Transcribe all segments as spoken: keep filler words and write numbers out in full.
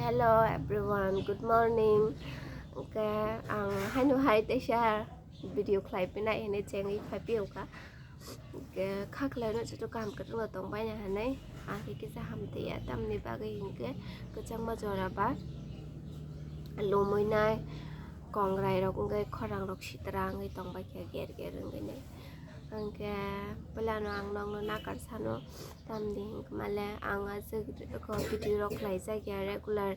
Hello everyone, good morning. Hwnkhe ang haino hai teisa video khlai pinai hinwi chengwi phai piyokha. Hwnkhe kha khlaino joto kaham kwrwngno tongbaina hinwi. Ang khe kisa hamtwi ya, tamni bagwi hinkhe kwchangma jora ba lomwi nai, kongrai rok wngkhe khorang rok sitra wngwi tongbaikha ger ger wngwi nai. Hwnkhe puilano ang nokno nakar sano, tamni hinkhe male ang aswk video rok khlaijak ya regular,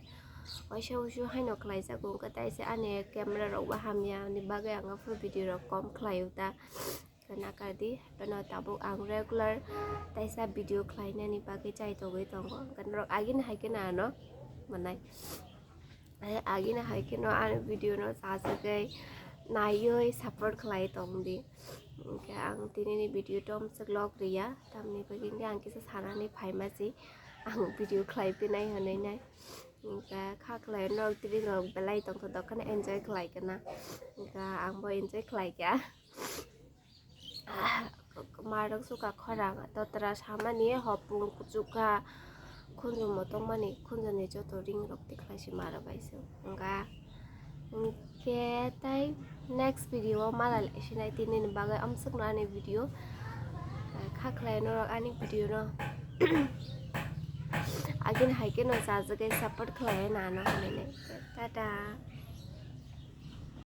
waisa wuisu haino khlaijago, hwnkhe taisa ani camera rok bo hamya, ani bagwi ang aphuru video rok kom khlaio ta. Nakar di, bono tabuk ang regular taisa video khlainani bagwi chai tongwi tongo, hwnkhe norok agini hai kheno ano manai. Ai, agini hai kheno ani video no chajagwi naiwi support khlai tongdi. Hwnkhe ang tinini video tomsok log riya, tamni bagwi hwnkhe ang kisa sanani phaima se ang video khlai pinai hinwi nai. Hwnkhe kha khlai norok tini norok belai tongthotok kheno enjoy khlai kana, hwnkhe angbo enjoy khlai kha. Marok suka khorang totra samani hopung kuchukha khunju motongmani khunjuni joto ring rok tikhlai se mara bai se wngkha. Hwnkhe tai next video o mala sinai tinini bagwi amsukno ani video. Kha khlai norok ani video no agini hai kheno chajagwi support khlai nano hinwi. Tata.